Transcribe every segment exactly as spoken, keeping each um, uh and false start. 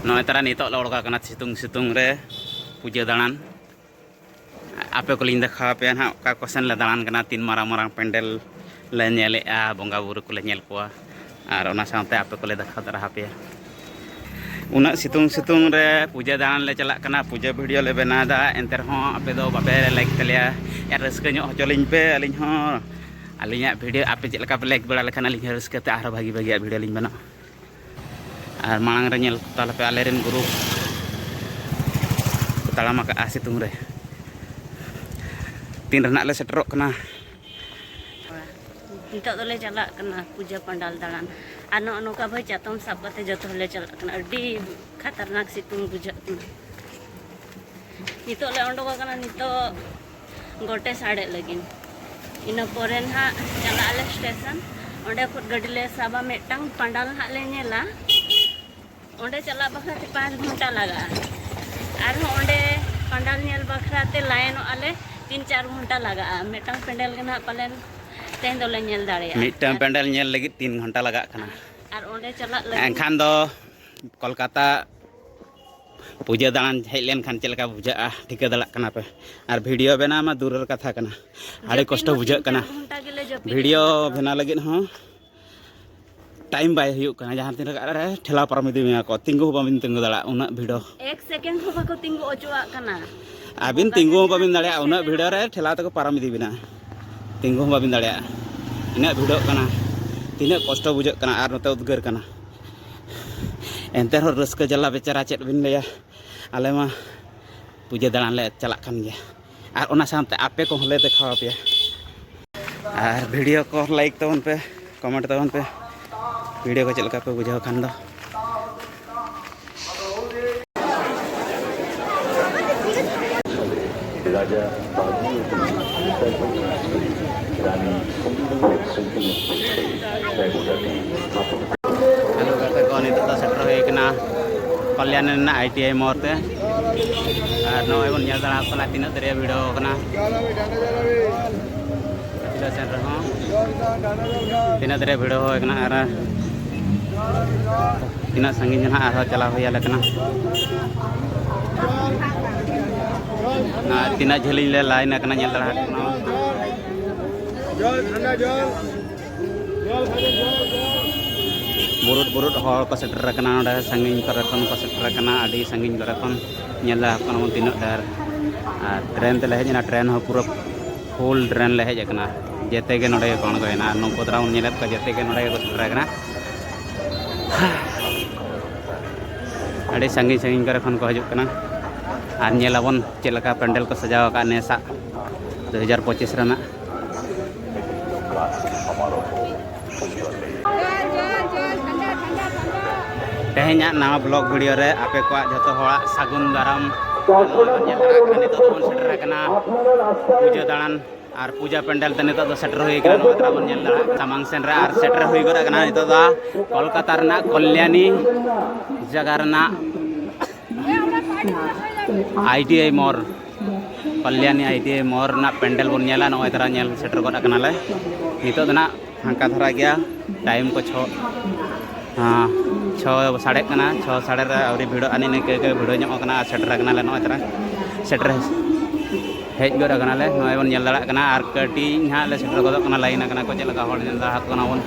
ᱱᱚᱜᱼᱚᱭ ᱛᱟᱨᱟ ᱱᱤᱛᱚᱜ ᱞᱮ ᱚᱰᱚᱠ ᱟᱠᱟᱱᱟ ᱥᱤᱛᱩᱝ ᱥᱤᱛᱩᱝ ᱨᱮ ᱯᱩᱡᱟᱹ ᱫᱟᱬᱟᱱ᱾ ᱟᱯᱮ ᱠᱚᱞᱤᱧ ᱫᱮᱠᱷᱟᱣ ᱟᱯᱮᱭᱟ ᱱᱟᱦᱟᱜ ᱚᱠᱟ ᱠᱚᱥᱮᱱ ᱞᱮ ᱫᱟᱬᱟᱱ ᱠᱟᱱᱟ, ᱛᱤᱱ ᱢᱟᱨᱟᱝ ᱢᱟᱨᱟᱝ ᱯᱮᱱᱰᱮᱞ ᱞᱮ ᱧᱮᱞᱮᱜᱼᱟ, ᱵᱚᱸᱜᱟ ᱵᱩᱨᱩ ᱠᱚᱞᱮ ᱧᱮᱞ ᱠᱚᱣᱟ, ᱟᱨ ᱚᱱᱟ ᱥᱟᱶᱛᱮ ᱟᱯᱮ ᱠᱚᱞᱮ ᱫᱮᱠᱷᱟᱣ ᱛᱟᱨᱟ ᱟᱯᱮᱭᱟ᱾ ᱩᱱᱟᱹᱜ ᱥᱤᱛᱩᱝ ᱥᱤᱛᱩᱝ ᱨᱮ ᱯᱩᱡᱟᱹ ᱫᱟᱬᱟᱱ ᱞᱮ ᱪᱟᱞᱟᱜ ᱠᱟᱱᱟ, ᱯᱩᱡᱟᱹ ᱵᱷᱤᱰᱤᱭᱳ ᱞᱮ ᱵᱮᱱᱟᱣ ᱮᱫᱟ, ᱮᱱᱛᱮ ᱨᱮᱦᱚᱸ ᱟᱯᱮ ᱫᱚ ᱵᱟᱯᱮ ᱞᱟᱭᱤᱠ ᱛᱟᱞᱮᱭᱟ᱾ ᱟᱨ ᱨᱟᱹᱥᱠᱟᱹ ᱧᱚᱜ ᱦᱚᱪᱚ ᱞᱤᱧ ᱯᱮ, ᱟᱹᱞᱤᱧ ᱦᱚᱸ ᱟᱹᱞᱤᱧᱟᱜ ᱵᱷᱤᱰᱤᱭᱳ ᱟᱯᱮ ᱪᱮᱫ ᱞᱮᱠᱟ ᱯᱮ ᱞᱟᱭᱤᱠ ᱵᱟᱲᱟ ᱞᱮᱠᱷᱟᱱ ᱟᱹᱞᱤᱧ ᱦᱚᱸ ᱨᱟᱹᱥᱠᱟᱹ ᱛᱮ ᱟᱨᱦᱚᱸ ᱵᱷᱟᱹᱜᱤ ᱵᱷᱟᱹᱜᱤᱭᱟᱜ ᱵᱷᱤᱰᱤᱭᱳ ᱞᱤᱧ ᱵᱮᱱᱟᱣᱟ᱾ ᱟᱨ ᱢᱟᱲᱟᱝ ᱨᱮ ᱧᱮᱞ ᱛᱟᱞᱮ ᱯᱮ ᱟᱞᱮᱨᱮᱱ ᱜᱩᱨᱩ ᱠᱚ ᱛᱟᱲᱟᱢ ᱟᱠᱟᱫᱼᱟ ᱥᱤᱛᱩᱝ ᱨᱮ᱾ ᱛᱤᱱ ᱨᱮᱱᱟᱜ ᱞᱮ ᱥᱮᱴᱮᱨᱚᱜ ᱠᱟᱱᱟ᱾ ᱱᱤᱛᱚᱜ ᱫᱚᱞᱮ ᱪᱟᱞᱟᱜ ᱠᱟᱱᱟ ᱯᱩᱡᱟᱹ ᱯᱟᱱᱰᱟᱞ ᱫᱟᱬᱟᱱ᱾ ᱟᱨ ᱱᱚᱜᱼᱚ ᱱᱚᱝᱠᱟ ᱵᱷᱟᱹᱭ ᱪᱟᱛᱚᱢ ᱥᱟᱵ ᱠᱟᱛᱮ ᱡᱚᱛᱚ ᱦᱚᱲᱞᱮ ᱪᱟᱞᱟᱜ ᱠᱟᱱᱟ᱾ ᱟᱹᱰᱤ ᱠᱷᱟᱛᱟᱨᱱᱟᱠ ᱥᱤᱛᱩᱝ ᱵᱩᱡᱷᱟᱹᱜ ᱠᱟᱱᱟ᱾ ᱱᱤᱛᱚᱜ ᱞᱮ ᱚᱰᱚᱠ ᱟᱠᱟᱱᱟ, ᱱᱤᱛᱚᱜ ᱜᱚᱴᱮ ᱥᱟᱰᱮᱜ ᱞᱟᱹᱜᱤᱫ᱾ ᱤᱱᱟᱹ ᱯᱚᱨᱮ ᱱᱟᱦᱟᱜ ᱪᱟᱞᱟᱜ ᱟᱞᱮ ᱥᱴᱮᱥᱚᱱ, ᱚᱸᱰᱮ ᱠᱷᱚᱱ ᱜᱟᱹᱰᱤ ᱞᱮ ᱥᱟᱵᱟ, ᱢᱤᱫᱴᱟᱝ ᱯᱟᱱᱰᱟᱞ ᱱᱟᱦᱟᱜ ᱞᱮ ᱧᱮᱞᱟ᱾ ᱚᱸᱰᱮ ᱪᱟᱞᱟᱜ ᱵᱟᱠᱷᱨᱟ ᱛᱮ ᱯᱟᱸᱪ ᱜᱷᱚᱱᱴᱟ ᱞᱟᱜᱟᱜᱼᱟ᱾ ᱟᱨᱦᱚᱸ ᱚᱸᱰᱮ ᱯᱟᱱᱰᱟᱞ ᱧᱮᱞ ᱵᱟᱠᱷᱨᱟ ᱛᱮ ᱞᱟᱭᱤᱱᱚᱜ ᱟᱞᱮ ᱛᱤᱱ ᱪᱟᱨ ᱜᱷᱚᱱᱴᱟ ᱞᱟᱜᱟᱜᱼᱟ᱾ ᱢᱤᱫᱴᱟᱝ ᱯᱮᱱᱰᱮᱞ ᱜᱮ ᱱᱟᱦᱟᱜ ᱯᱟᱞᱮᱱ ᱛᱮᱦᱮᱧ ᱫᱚᱞᱮ ᱧᱮᱞ ᱫᱟᱲᱮᱭᱟᱜᱼᱟ᱾ ᱢᱤᱫᱴᱟᱝ ᱯᱮᱱᱰᱮᱞ ᱧᱮᱞ ᱞᱟᱹᱜᱤᱫ ᱛᱤᱱ ᱜᱷᱚᱱᱴᱟ ᱞᱟᱜᱟᱜ ᱠᱟᱱᱟ᱾ ᱟᱨ ᱚᱸᱰᱮ ᱪᱟᱞᱟᱜ ᱞᱟᱹᱜᱤᱫ ᱮᱱᱠᱷᱟᱱ ᱫᱚ ᱠᱳᱞᱠᱟᱛᱟ ᱯᱩᱡᱟᱹ ᱫᱟᱬᱟᱱ ᱦᱮᱡ ᱞᱮᱱᱠᱷᱟᱱ ᱪᱮᱫ ᱞᱮᱠᱟ ᱵᱩᱡᱷᱟᱹᱜᱼᱟ, ᱴᱷᱤᱠᱟᱹ ᱫᱟᱲᱮᱭᱟᱜ ᱠᱟᱱᱟ ᱯᱮ᱾ ᱟᱨ ᱵᱷᱤᱰᱤᱭᱳ ᱵᱮᱱᱟᱣ ᱢᱟ ᱫᱩᱨᱮᱨ ᱠᱟᱛᱷᱟ ᱠᱟᱱᱟ, ᱟᱹᱰᱤ ᱡᱟᱹᱯᱤᱫ ᱠᱚᱥᱴᱚ ᱢᱟ ᱵᱩᱡᱷᱟᱹᱜ ᱛᱤᱱ ᱠᱟᱱᱟ᱾ ᱪᱟᱨ ᱜᱷᱚᱱᱴᱟ ᱜᱮᱞᱮ ᱡᱟᱹᱯᱤᱫ ᱵᱷᱤᱰᱤᱭᱳ ᱮᱫᱟ᱾ ᱵᱮᱱᱟᱣ ᱞᱟᱹᱜᱤᱫ ᱦᱚᱸ ᱴᱟᱭᱤᱢ ᱵᱟᱭ ᱦᱩᱭᱩᱜ ᱠᱟᱱᱟ᱾ ᱡᱟᱦᱟᱸ ᱛᱤᱱ ᱨᱮ ᱴᱷᱮᱞᱟᱣ ᱯᱟᱨᱚᱢ ᱤᱫᱤ ᱢᱮᱭᱟ ᱠᱚ, ᱛᱤᱸᱜᱩ ᱦᱚᱸ ᱵᱟᱵᱤᱱ ᱛᱤᱸᱜᱩ ᱫᱟᱲᱮᱭᱟᱜᱼᱟ, ᱩᱱᱟᱹᱜ ᱵᱷᱤᱲᱚ᱾ ᱮᱠ ᱥᱮᱠᱮᱱᱰ ᱦᱚᱸ ᱵᱟᱠᱚ ᱛᱤᱸᱜᱩ ᱚᱪᱚᱣᱟᱜ ᱠᱟᱱᱟ᱾ ᱟᱹᱵᱤᱱ ᱚᱱᱠᱟ ᱛᱤᱸᱜᱩ ᱜᱮ ᱦᱚᱸ ᱵᱟᱵᱤᱱ ᱱᱟᱦᱟᱜ ᱫᱟᱲᱮᱭᱟᱜᱼᱟ, ᱩᱱᱟᱹᱜ ᱥᱮᱴᱮᱨᱚᱜ ᱵᱷᱤᱲᱚ ᱨᱮ ᱴᱷᱮᱞᱟᱣ ᱛᱮᱠᱚ ᱯᱟᱨᱚᱢ ᱤᱫᱤ ᱵᱤᱱᱟ᱾ ᱛᱤᱸᱜᱩ ᱦᱚᱸ ᱵᱟᱵᱤᱱ ᱫᱟᱲᱮᱭᱟᱜᱼᱟ, ᱤᱱᱟᱹᱜ ᱵᱷᱤᱲᱚᱜ ᱠᱟᱱᱟ᱾ ᱛᱤᱱᱟᱹᱜ ᱠᱚᱥᱴᱚ ᱵᱩᱡᱷᱟᱹᱜ ᱠᱟᱱᱟ ᱟᱨ ᱱᱚᱛᱮ ᱩᱫᱽᱜᱟᱹᱨ ᱠᱟᱱᱟ᱾ ᱮᱱᱛᱮ ᱨᱮᱦᱚᱸ ᱨᱟᱹᱥᱠᱟᱹ ᱡᱟᱞᱟ ᱵᱮᱪᱟᱨᱟ ᱪᱮᱫ ᱵᱤᱱ ᱞᱟᱹᱭᱟ, ᱟᱞᱮ ᱢᱟ ᱯᱩᱡᱟᱹ ᱫᱟᱬᱟᱱ ᱞᱮ ᱪᱟᱞᱟᱜ ᱠᱟᱱ ᱜᱮᱭᱟ᱾ ᱟᱨ ᱚᱱᱟ ᱥᱟᱶᱛᱮ ᱟᱯᱮ ᱠᱚᱦᱚᱸ ᱞᱮ ᱫᱮᱠᱷᱟᱣ ᱟᱯᱮᱭᱟ᱾ ᱟᱨ ᱵᱷᱤᱰᱤᱭᱳ ᱠᱚ ᱞᱟᱭᱤᱠ ᱛᱟᱵᱚᱱ ᱯᱮ, ᱠᱚᱢᱮᱱᱴ ᱛᱟᱵᱚᱱ ᱯᱮ, ᱵᱷᱤᱰᱤᱭᱳ ᱠᱚ ᱪᱮᱫ ᱞᱮᱠᱟ ᱯᱮ ᱵᱩᱡᱷᱟᱹᱣ ᱠᱷᱟᱱ ᱫᱚ᱾ রাজা বাবু রানী সুন্দর সিংহ দেবতাকে স্থাপন ᱦᱮᱞᱳ ᱜᱟᱛᱮ ᱠᱚ, ᱱᱤᱛᱚᱜ ᱫᱚ ᱥᱮᱴᱮᱨ ᱦᱩᱭ ᱠᱟᱱᱟ ᱠᱚᱞᱭᱟᱱ ᱨᱮᱱᱟᱜ ᱟᱭ ᱴᱤ ᱟᱭ ᱢᱳᱲ ᱛᱮ᱾ ᱟᱨ ᱱᱚᱜᱼᱚᱭ ᱵᱚᱱ ᱧᱮᱞ ᱫᱟᱲᱮᱭᱟᱜ ᱠᱟᱱᱟ ᱛᱤᱱᱟᱹᱜ ᱫᱟᱹᱨᱭᱟᱹ ᱵᱷᱤᱲᱚ ᱟᱠᱟᱱᱟ᱾ ᱥᱴᱮᱥᱚᱱ ᱨᱮᱦᱚᱸ ᱛᱤᱱᱟᱹᱜ ᱫᱟᱹᱨᱭᱟᱹ ᱵᱷᱤᱲᱚ ᱦᱩᱭ ᱠᱟᱱᱟ᱾ ᱟᱨ ᱛᱤᱱᱟᱹᱜ ᱥᱟᱺᱜᱤᱧ ᱱᱟᱦᱟᱜ ᱟᱨᱦᱚᱸ ᱪᱟᱞᱟᱣ ᱦᱩᱭ ᱟᱞᱮ ᱠᱟᱱᱟ᱾ ᱟᱨ ᱛᱤᱱᱟᱹᱜ ᱡᱷᱟᱹᱞᱤᱧ ᱞᱮ ᱞᱟᱭᱤᱱ ᱟᱠᱟᱱᱟ, ᱧᱮᱞ ᱫᱟᱲᱮᱭᱟᱜ ᱠᱟᱱᱟ᱾ ᱵᱩᱨᱩᱫ ᱵᱩᱨᱩᱫ ᱦᱚᱲ ᱠᱚ ᱥᱮᱴᱮᱨ ᱟᱠᱟᱱᱟ ᱱᱚᱰᱮ, ᱥᱟᱺᱜᱤᱧ ᱠᱚᱨᱮ ᱠᱷᱚᱱ ᱠᱚ ᱥᱮᱴᱮᱨ ᱟᱠᱟᱱᱟ, ᱟᱹᱰᱤ ᱥᱟᱺᱜᱤᱧ ᱠᱚᱨᱮ ᱠᱷᱚᱱ᱾ ᱧᱮᱞ ᱫᱟᱲᱮᱭᱟᱜ ᱠᱟᱱᱟ ᱵᱚᱱ ᱛᱤᱱᱟᱹᱜ ᱰᱷᱮᱨ᱾ ᱟᱨ ᱴᱨᱮᱱ ᱛᱮᱞᱮ ᱦᱮᱡ ᱮᱱᱟ, ᱴᱨᱮᱱ ᱦᱚᱸ ᱯᱩᱨᱟᱹ ᱯᱷᱩᱞ ᱴᱨᱮᱱ ᱞᱮ ᱦᱮᱡ ᱟᱠᱟᱱᱟ᱾ ᱡᱮᱛᱮ ᱜᱮ ᱱᱚᱰᱮ ᱜᱮᱠᱚ ᱟᱬᱜᱚᱭᱮᱱᱟ᱾ ᱟᱨ ᱱᱩᱠᱩ ᱫᱟᱨᱟ ᱵᱚᱱ ᱧᱮᱞᱮᱫ ᱠᱚᱣᱟ, ᱡᱮᱛᱮ ᱜᱮ ᱱᱚᱰᱮ ᱜᱮᱠᱚ ᱥᱮᱴᱮᱨ ᱟᱠᱟᱱᱟ᱾ ᱟᱹᱰᱤ ᱥᱟᱺᱜᱤᱧ ᱥᱟᱺᱜᱤᱧ ᱠᱚᱨᱮ ᱠᱷᱚᱱ ᱠᱚ ᱦᱤᱡᱩᱜ ᱠᱟᱱᱟ᱾ ᱟᱨ ᱧᱮᱞ ᱟᱵᱚᱱ ᱪᱮᱫ ᱞᱮᱠᱟ ᱯᱮᱱᱰᱮᱞ ᱠᱚ ᱥᱟᱡᱟᱣ ᱟᱠᱟᱫ ᱱᱮᱥᱟᱜ ᱫᱩ ᱦᱟᱡᱟᱨ ᱯᱚᱸᱪᱤᱥ ᱨᱮᱱᱟᱜ᱾ ᱛᱮᱦᱮᱧᱟᱜ ᱱᱟᱣᱟ ᱵᱞᱚᱜ ᱵᱷᱤᱰᱤᱭᱳ ᱨᱮ ᱟᱯᱮ ᱠᱚᱣᱟᱜ ᱡᱷᱚᱛᱚ ᱦᱚᱲᱟᱜ ᱥᱟᱹᱜᱩᱱ ᱫᱟᱨᱟᱢ᱾ ᱱᱤᱛᱚᱜ ᱫᱚᱵᱚᱱ ᱥᱮᱴᱮᱨ ᱟᱠᱟᱱᱟ ᱯᱩᱡᱟᱹ ᱫᱟᱬᱟᱱ᱾ ᱟᱨ ᱯᱩᱡᱟ ᱯᱮᱱᱰᱮᱞ ᱛᱮ ᱱᱤᱛᱚᱜ ᱫᱚ ᱥᱮᱴᱮᱨ ᱦᱩᱭ ᱠᱟᱱᱟ᱾ ᱱᱚᱜᱼᱚᱭ ᱛᱟᱨᱟ ᱵᱚᱱ ᱧᱮᱞ ᱫᱟᱲᱮᱭᱟᱜ ᱥᱟᱢᱟᱝ ᱥᱮᱱ ᱨᱮ, ᱟᱨ ᱥᱮᱴᱮᱨ ᱦᱩᱭ ᱜᱚᱫ ᱟᱠᱟᱱᱟ ᱱᱤᱛᱚᱜ ᱫᱚ ᱠᱳᱞᱠᱟᱛᱟ ᱨᱮᱱᱟᱜ ᱠᱚᱞᱭᱟᱱᱤ ᱡᱟᱭᱜᱟ ᱨᱮᱱᱟᱜ ᱟᱭ ᱴᱤ ᱟᱭ ᱢᱳᱲ, ᱠᱚᱞᱭᱟᱱᱤ ᱟᱭ ᱴᱤ ᱟᱭ ᱢᱳᱲ ᱨᱮᱱᱟᱜ ᱯᱮᱱᱰᱮᱞ ᱵᱚᱱ ᱧᱮᱞᱟ᱾ ᱱᱚᱜᱼᱚᱭ ᱛᱟᱨᱟ ᱧᱮᱞ ᱥᱮᱴᱮᱨ ᱜᱚᱫ ᱟᱠᱟᱱᱟᱞᱮ᱾ ᱱᱤᱛᱚᱜ ᱫᱚ ᱱᱟᱜ ᱯᱷᱟᱸᱠᱟ ᱫᱷᱟᱨᱟ ᱜᱮᱭᱟ᱾ ᱴᱟᱭᱤᱢ ᱠᱚ ᱪᱷᱚ, ᱦᱮᱸ, ᱪᱷᱚ ᱥᱟᱲᱮᱜ ᱠᱟᱱᱟ᱾ ᱪᱷᱚ ᱥᱟᱲᱮ ᱨᱮ ᱟᱹᱣᱨᱤ ᱵᱷᱤᱲᱚᱜᱼᱟ, ᱱᱤᱱᱟᱹᱜ ᱜᱮ ᱵᱷᱤᱲᱚ ᱧᱚᱜ ᱠᱟᱱᱟ᱾ ᱟᱨ ᱥᱮᱴᱮᱨ ᱟᱠᱟᱱᱟᱞᱮ ᱱᱚᱜᱼᱚᱭ ᱛᱟᱨᱟ, ᱥᱮᱴᱮᱨ ᱦᱮᱡ ᱜᱚᱫ ᱟᱠᱟᱱᱟᱞᱮ᱾ ᱱᱚᱜᱼᱚᱭ ᱵᱚᱱ ᱧᱮᱞ ᱫᱟᱲᱮᱭᱟᱜ ᱠᱟᱱᱟ, ᱟᱨ ᱠᱟᱹᱴᱤᱡ ᱱᱟᱦᱟᱜ ᱞᱮ ᱥᱮᱴᱮᱨ ᱜᱚᱫᱚᱜ ᱠᱟᱱᱟ᱾ ᱞᱟᱭᱤᱱ ᱟᱠᱟᱱᱟ ᱠᱚ ᱪᱮᱫ ᱞᱮᱠᱟ ᱦᱚᱲ, ᱧᱮᱞ ᱫᱟᱲᱮᱭᱟᱜ ᱠᱟᱱᱟ ᱵᱚᱱ᱾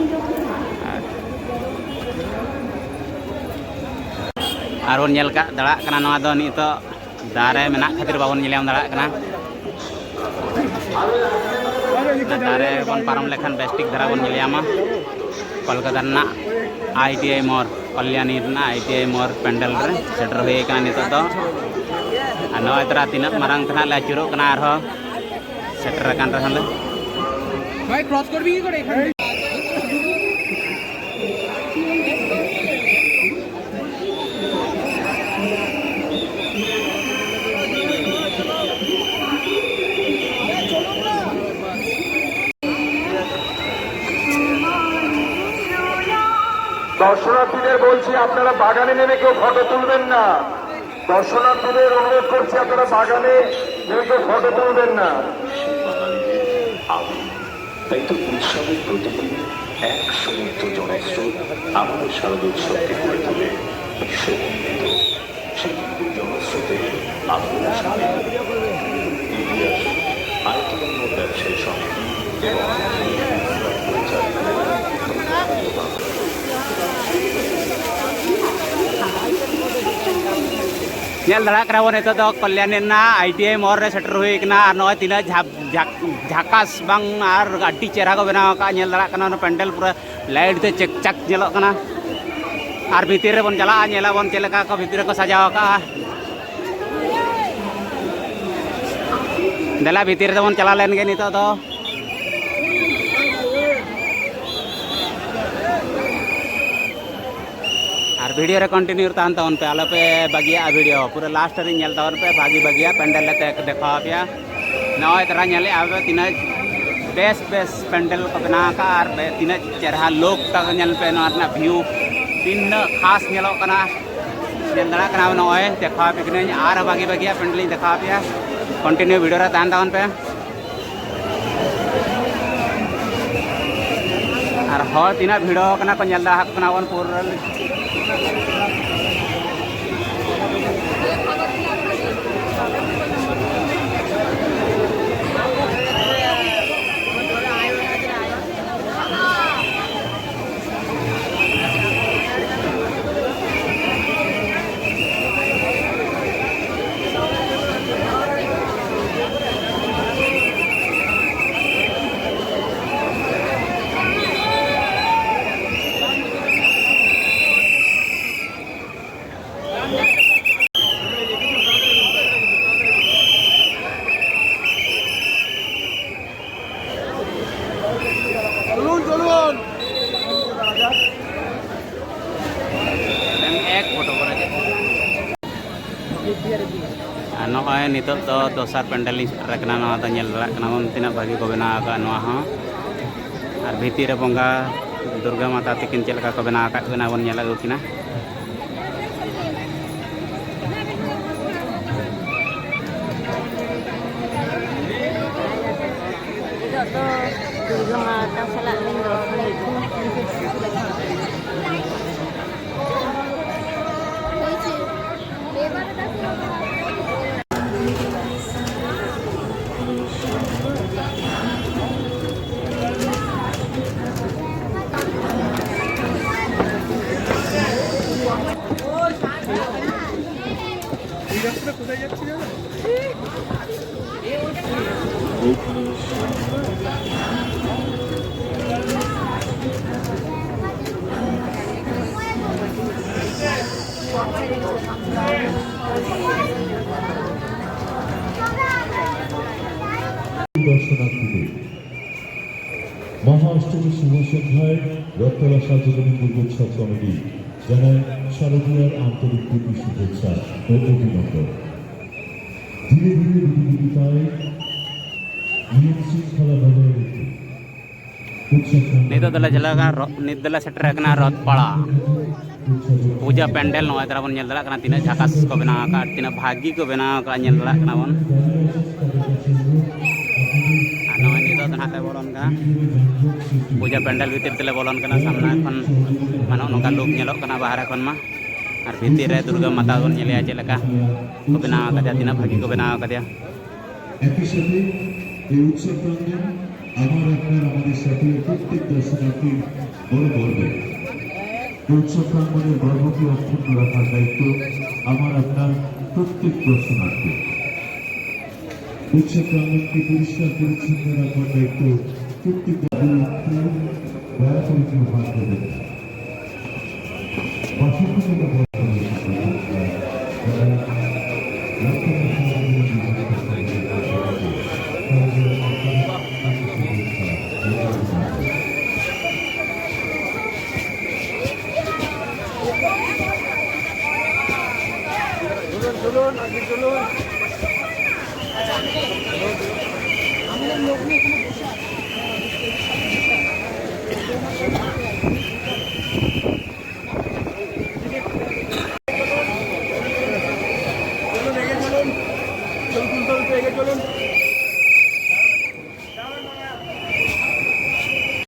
ᱟᱨ, ᱟᱨ ᱵᱚᱱ ᱧᱮᱞ ᱠᱟᱜ ᱫᱟᱲᱮᱭᱟᱜ ᱠᱟᱱᱟ, ᱱᱚᱣᱟ ᱫᱚ ᱱᱤᱛᱚᱜ ᱫᱟᱨᱮ ᱢᱮᱱᱟᱜ ᱠᱷᱟᱹᱛᱤᱨ ᱵᱟᱵᱚᱱ ᱧᱮᱞ ᱧᱟᱢ ᱫᱟᱲᱮᱭᱟᱜ ᱠᱟᱱᱟ᱾ ᱫᱟᱨᱮ ᱵᱚᱱ ᱯᱟᱨᱚᱢ ᱞᱮᱠᱷᱟᱱ ᱵᱮᱥ ᱴᱷᱤᱠ ᱫᱷᱟᱨᱟ ᱵᱚᱱ ᱧᱮᱞ ᱧᱟᱢᱟ᱾ ᱠᱳᱞᱠᱟᱛᱟ ᱨᱮᱱᱟᱜ ᱟᱭ ᱴᱤ ᱟᱭ ᱢᱳᱲ, ᱠᱚᱞᱭᱟᱱᱤ ᱨᱮᱱᱟᱜ ᱟᱭ ᱴᱤ ᱟᱭ ᱢᱳᱲ ᱯᱮᱱᱰᱮᱞ ᱨᱮ ᱥᱮᱴᱮᱨ ᱦᱩᱭ ᱟᱠᱟᱱᱟ ᱱᱤᱛᱚᱜ ᱫᱚ᱾ ᱟᱨ ᱱᱚᱜᱼᱚᱭ ᱛᱚᱨᱟ ᱛᱤᱱᱟᱹᱜ ᱢᱟᱨᱟᱝ ᱛᱮ ᱱᱟᱜ ᱞᱮ ᱟᱹᱪᱩᱨᱚᱜ ᱠᱟᱱᱟ, ᱟᱨᱦᱚᱸ ᱥᱮᱴᱮᱨ ᱟᱠᱟᱱ ᱨᱮᱦᱚᱸ ᱞᱮ᱾ ᱵᱷᱟᱭ, ᱠᱨᱚᱥ ᱠᱚᱨᱵᱤ ᱠᱤ ᱠᱚᱨᱮ? দর্শনার্থীদের বলছি, আপনারা বাগানে নেমে কেউ ফটো তুলবেন না। দর্শনার্থীদের অনুরোধ করছি, আপনারা বাগানে নেমে কেউ ফটো তুলবেন না। সেই বাঙালিদের আবেগ। তাই তো উৎসবের প্রতিদিন এক সমুদ্র জনস্রোত আমার শারদোৎসবকে করে তোলে বিশ্বমণ্ডিত। সেই জনস্রোতে আমিও সামিল। ইতিহাস আয়তন ব্যবসায়ী সমিতি এবং পরিচালিত। ᱧᱮᱞ ᱫᱟᱲᱮᱭᱟᱜ ᱠᱟᱱᱟ ᱵᱚᱱ, ᱱᱤᱛᱚᱜ ᱫᱚ ᱠᱚᱞᱭᱟᱱᱤ ᱨᱮᱱᱟᱜ ᱟᱭ ᱴᱤ ᱟᱭ ᱢᱚᱞ ᱨᱮ ᱥᱮᱴᱮᱨ ᱦᱩᱭ ᱠᱟᱱᱟ᱾ ᱟᱨ ᱱᱚᱜᱼᱚᱭ ᱛᱤᱱᱟᱹᱜ ᱡᱷᱟᱠ-, ᱡᱷᱟᱠ-, ᱡᱷᱟᱠᱟᱥ ᱵᱟᱝ ᱟᱨ ᱟᱹᱰᱤ ᱪᱮᱦᱨᱟ ᱠᱚ ᱵᱮᱱᱟᱣ ᱟᱠᱟᱫᱼᱟ᱾ ᱧᱮᱞ ᱫᱟᱲᱮᱭᱟᱜ ᱠᱟᱱᱟ ᱚᱱᱟ ᱯᱮᱱᱰᱮᱞ ᱯᱩᱨᱟᱹ ᱞᱟᱭᱤᱴ ᱛᱮ ᱪᱮᱠ ᱪᱟᱠ ᱧᱮᱞᱚᱜ ᱠᱟᱱᱟ᱾ ᱟᱨ ᱵᱷᱤᱛᱤᱨ ᱨᱮᱵᱚᱱ ᱪᱟᱞᱟᱜᱼᱟ, ᱧᱮᱞᱟᱵᱚᱱ ᱪᱮᱫ ᱞᱮᱠᱟ ᱠᱚ ᱵᱷᱤᱛᱤᱨ ᱨᱮᱠᱚ ᱥᱟᱡᱟᱣ ᱟᱠᱟᱫᱼᱟ᱾ ᱫᱮᱞᱟ ᱵᱷᱤᱛᱤᱨ ᱨᱮᱵᱚᱱ ᱪᱟᱞᱟᱣ ᱞᱮᱱ ᱜᱮ ᱱᱤᱛᱚᱜ ᱫᱚ᱾ ᱟᱨ ᱵᱷᱤᱰᱤᱭᱳ ᱨᱮ ᱠᱚᱱᱴᱤᱱᱤᱭᱩ ᱛᱟᱦᱮᱱ ᱛᱟᱵᱚᱱ ᱯᱮ, ᱟᱞᱚᱯᱮ ᱵᱟᱹᱜᱤᱭᱟᱜᱼᱟ ᱵᱷᱤᱰᱤᱭᱳ, ᱯᱩᱨᱟᱹ ᱞᱟᱥᱴ ᱫᱷᱟᱹᱨᱤᱡ ᱧᱮᱞ ᱛᱟᱵᱚᱱ ᱯᱮ, ᱵᱷᱟᱹᱜᱤ ᱵᱷᱟᱹᱜᱤᱭᱟᱜ ᱯᱮᱱᱰᱮᱞ ᱞᱮ ᱛᱮ-, ᱫᱮᱠᱷᱟᱣ ᱟᱯᱮᱭᱟ᱾ ᱱᱚᱜᱼᱚᱭ ᱛᱟᱨᱟ ᱧᱮᱞᱮᱫᱼᱟ ᱯᱮ ᱛᱤᱱᱟᱹᱜ ᱵᱮᱥ ᱵᱮᱥ ᱯᱮᱱᱰᱮᱞ ᱠᱚ ᱵᱮᱱᱟᱣ ᱟᱠᱟᱫᱼᱟ ᱟᱨ ᱵᱮ-, ᱛᱤᱱᱟᱹᱜ ᱪᱮᱨᱦᱟ ᱞᱩᱠ ᱛᱟᱠᱚ ᱧᱮᱞ ᱯᱮ, ᱱᱚᱣᱟ ᱨᱮᱱᱟᱜ ᱵᱷᱤᱭᱩ ᱛᱤᱱᱟᱹᱜ ᱠᱷᱟᱥ ᱧᱮᱞᱚᱜ ᱠᱟᱱᱟ᱾ ᱧᱮᱞ ᱫᱟᱲᱮᱭᱟᱜ ᱠᱟᱱᱟ ᱱᱚᱜᱼᱚᱭ ᱫᱮᱠᱷᱟᱣ ᱟᱯᱮ ᱠᱟᱹᱱᱟᱹᱧ, ᱟᱨ ᱵᱷᱟᱹᱜᱤ ᱵᱷᱟᱹᱜᱤᱭᱟᱜ ᱯᱮᱱᱰᱮᱞ ᱤᱧ ᱫᱮᱠᱷᱟᱣ ᱟᱯᱮᱭᱟ᱾ ᱠᱚᱱᱴᱤᱱᱤᱭᱩ ᱵᱷᱤᱰᱤᱭᱳ ᱨᱮ ᱛᱟᱦᱮᱱ ᱛᱟᱵᱚᱱ ᱯᱮ᱾ ᱟᱨ ᱦᱚᱲ ᱛᱤᱱᱟᱹᱜ ᱵᱷᱤᱲᱚ ᱠᱟᱱᱟ ᱠᱚ, ᱧᱮᱞ ᱫᱟᱲᱮᱭᱟᱜ ᱠᱟᱱᱟ ᱵᱚᱱ ᱯᱩᱨᱟᱹ᱾ ᱮᱠ ᱯᱷᱳᱴᱳ ᱠᱚᱨᱮ ᱜᱮ᱾ ᱟᱨ ᱱᱚᱜᱼᱚᱭ ᱱᱤᱛᱚᱜ ᱫᱚ ᱫᱚᱥᱟᱨ ᱯᱮᱱᱰᱮᱞ ᱞᱤᱧ ᱥᱮᱴᱮᱨ ᱟᱠᱟᱱᱟ᱾ ᱱᱚᱣᱟ ᱫᱚ ᱧᱮᱞ ᱫᱟᱲᱮᱭᱟᱜ ᱠᱟᱱᱟ ᱵᱚᱱ ᱛᱤᱱᱟᱹᱜ ᱵᱷᱟᱹᱜᱤ ᱠᱚ ᱵᱮᱱᱟᱣ ᱟᱠᱟᱫᱼᱟ ᱱᱚᱣᱟ ᱦᱚᱸ᱾ ᱟᱨ ᱵᱷᱤᱛᱤᱨ ᱨᱮ ᱵᱚᱸᱜᱟ ᱫᱩᱨᱜᱟ ᱢᱟᱛᱟ ᱛᱟᱹᱠᱤᱱ ᱪᱮᱫ ᱞᱮᱠᱟ ᱠᱚ ᱵᱮᱱᱟᱣ ᱟᱠᱟᱫ ᱠᱤᱱᱟ ᱵᱚᱱ ᱧᱮᱞ ᱟᱹᱜᱩ ᱠᱤᱱᱟ᱾ ᱱᱤᱛᱚᱜ ᱫᱚ ᱫᱩᱨᱜᱟᱹ ᱢᱟᱛᱟ ᱥᱟᱞᱟᱜ ᱞᱤᱧ ᱫᱚᱨᱥᱚᱱ ᱤᱫᱤ᱾ দর্শনার্থীদের মহা অষ্টমীর শুভ সন্ধ্যায় রথতলা সার্বজনীন দুর্গোৎসব কমিটি জানায় শারদীয়ার আন্তরিক প্রীতি শুভেচ্ছা ও অভিনন্দন। ধীরে ধীরে বিধি বিধিতায় নিয়ম শৃঙ্খলা বজায় রেখে উৎসব প্রাঙ্গণ ᱱᱤᱛᱚᱜ ᱫᱚᱞᱮ ᱪᱟᱞᱟᱜ ᱠᱟᱱᱟ ᱨᱚ-, ᱱᱤᱛ ᱫᱚᱞᱮ ᱥᱮᱴᱮᱨ ᱟᱠᱟᱱᱟ ᱨᱚᱛᱷᱯᱟᱲᱟ᱾ ᱯᱩᱡᱟ ᱯᱮᱱᱰᱮᱞ ᱱᱚᱜᱼᱚᱭ ᱛᱟᱨᱟ ᱵᱚᱱ ᱧᱮᱞ ᱫᱟᱲᱮᱭᱟᱜ ᱠᱟᱱᱟ, ᱛᱤᱱᱟᱹᱜ ᱡᱷᱟᱠᱟᱥ ᱠᱚ ᱵᱮᱱᱟᱣ ᱟᱠᱟᱫ, ᱛᱤᱱᱟᱹᱜ ᱵᱷᱟᱹᱜᱤ ᱠᱚ ᱵᱮᱱᱟᱣ ᱟᱠᱟᱫ, ᱧᱮᱞ ᱫᱟᱲᱮᱭᱟᱜ ᱠᱟᱱᱟ ᱵᱚᱱ᱾ ᱟᱨ ᱱᱚᱜᱼᱚᱭ ᱱᱤᱛᱚᱜ ᱫᱚ ᱱᱟᱦᱟᱜ ᱞᱮ ᱵᱚᱞᱚᱱ ᱠᱟᱱᱟ ᱯᱩᱡᱟ ᱯᱮᱱᱰᱮᱞ ᱵᱷᱤᱛᱤᱨ ᱛᱮᱞᱮ ᱵᱚᱞᱚᱱ ᱠᱟᱱᱟ᱾ ᱥᱟᱢᱱᱟ ᱠᱷᱚᱱ ᱢᱟ ᱱᱚᱜᱼᱚ ᱱᱚᱝᱠᱟ ᱞᱩᱠ ᱧᱮᱞᱚᱜ ᱠᱟᱱᱟ ᱵᱟᱦᱨᱮ ᱠᱷᱚᱱ ᱢᱟ, ᱟᱨ ᱵᱷᱤᱛᱤᱨ ᱨᱮ ᱫᱩᱨᱜᱟᱹ ᱢᱟᱛᱟ ᱵᱚᱱ ᱧᱮᱞᱮᱭᱟ ᱪᱮᱫ ᱞᱮᱠᱟ ᱠᱚ ᱵᱮᱱᱟᱣ ᱟᱠᱟᱫᱮᱭᱟ, ᱛᱤᱱᱟᱹᱜ ᱵᱷᱟᱹᱜᱤ ᱠᱚ ᱵᱮᱱᱟᱣ ᱟᱠᱟᱫᱮᱭᱟ᱾ একই সাথে এই উৎসব প্রাঙ্গণ আমার আপনার আমাদের সাথে প্রত্যেক দর্শনার্থীর বড় গর্ব। এই উৎসব প্রাঙ্গণের গর্বকে অক্ষুণ্ণ রাখার দায়িত্ব আমার আপনার প্রত্যেক দর্শনার্থী। উৎসব প্রাঙ্গণকে পরিষ্কার পরিচ্ছন্ন রাখার দায়িত্ব প্রত্যেক দর্শনার্থী। দয়া করে কেউ বাদ দেবেন না। চলুন, চলুন, আগে চলুন। চলুন, এগিয়ে চলুন। চলুন, চলুন, এগিয়ে চলুন।